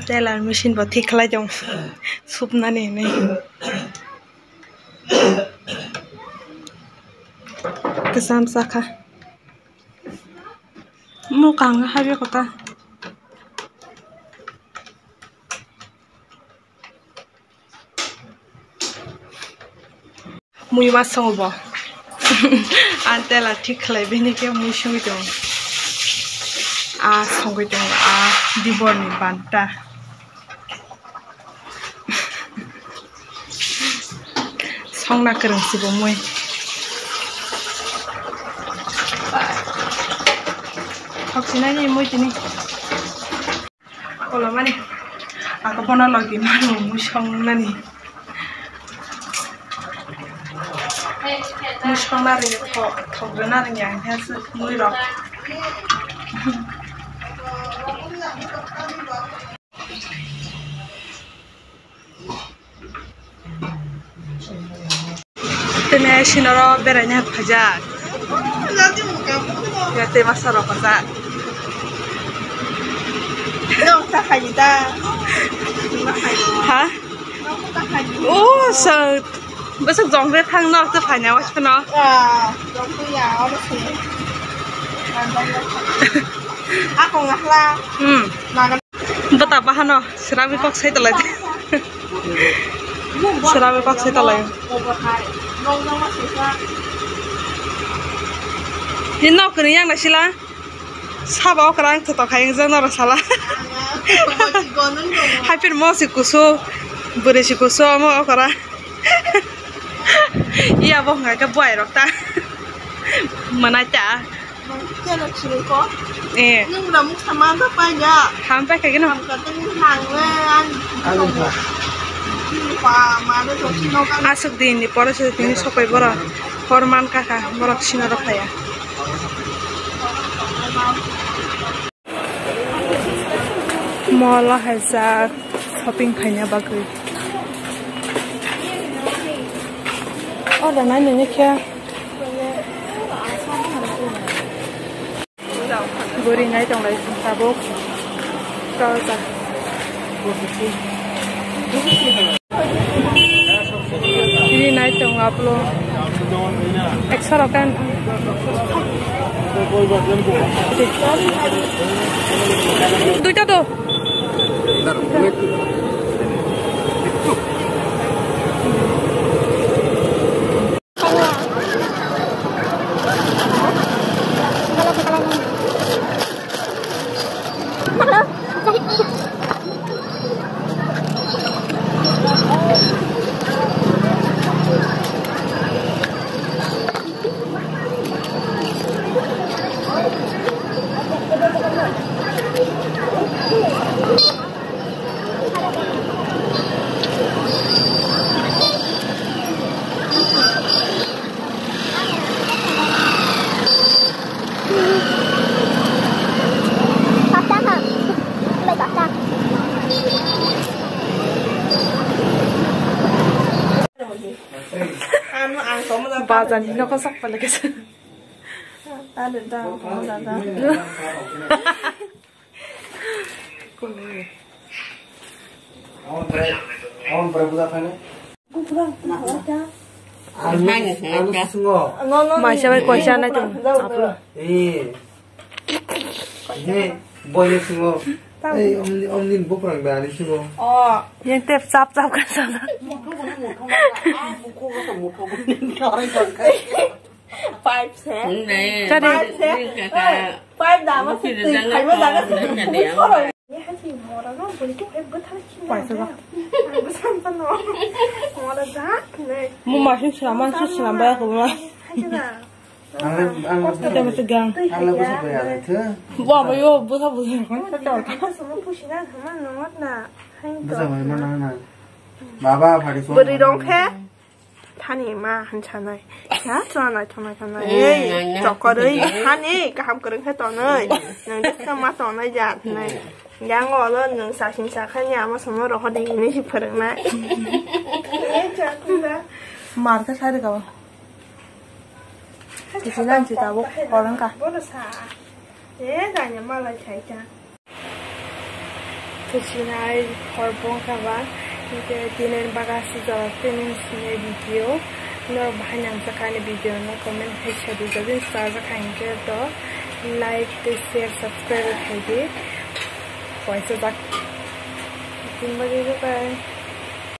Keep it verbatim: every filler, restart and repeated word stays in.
Tailor machine bo thik khlai tong. Supnani hinwi. Kwcham chakha. Mokang habya kota. Mui ma songo bo. Ang tailor thik khlai bini khe mui songwi tongo. A songwi tongo a diborni banta. Songna kwrwng si bo mui. Thok sinai ni mui tini. Kolomani. Ako bono logi mano mui songnani. Mui songna ri thok, thok rwna ri yang khe mui rok. Tini sinoro beraina phaijak. Ya tei masa rok phaijak. Ha? O sa bwswk jongre thang nok tei phaina waisano. Akong ahla. Hmm. Bata bahano srabi kok sai tolai. Srabi kok sai tolai. Ni nok ni yang na sila. Sabo okra ang thotok hai jang noro sala. Hai pir mo si kusu. Bwrwi si kusu mo okra. Iya bo hwnga khe buai rok ta. Manai ta. Keno chini ko. Eh. Nung da muksa man da pa ya. Ham pa khe no. Ham ka tini hang le an. Anu pa. Chini pa ma da to chino ka. Asuk din ni pore se tini sokai bora. Hor man ka ka borok sino rok ya. Mall o hai jak shopping khaina bagwi. Order nai nini khe. Bwrwi nai tong lai tabuk. Kajak. Ini nai tong aplo. Ekso rok kan. Duita to. Bazar ni nokha sak pala kesa. Maisa bai koisa nai tong aplo. Eh. He, boy ni singo. Ei, omni, omni bukrang bani singo. Oh. Yang tep chap chap kan sana. Five se. Tadi. Five se. Five da ma sih. Five da ma sih. Paisa ba. Mo ma sih selama sih selama ya ko ma. Ang, ang, ang, Kata mata gang. Ang lagu sa kaya na tu. Wa ba yo busa busa. Busa mai mana na. Baba phari so. Bwrwi rok khe thani ma hansanai. Ya chana chana chana. Ei chokor ei hani kaham kwrwng khe tonoi. Nang kisa ma tonai ja nai. Yang olo nang sasing sakhani ama somo rohor di ini si phwrwngnai. Mar khe sai rwkha. Kisi lang si tabuk, kolong ka. Bono sa. Eh, ganya malai khai ta. Sinai hor bongkha ba, hinkhe tini baga sujak tini sinai video. Norok bahai nangjakha ani video no comment hai sadi, jodi sajak hai hinkhe to like tei share subscribe khai di. Poisa jak. Tin bagwi bye bye.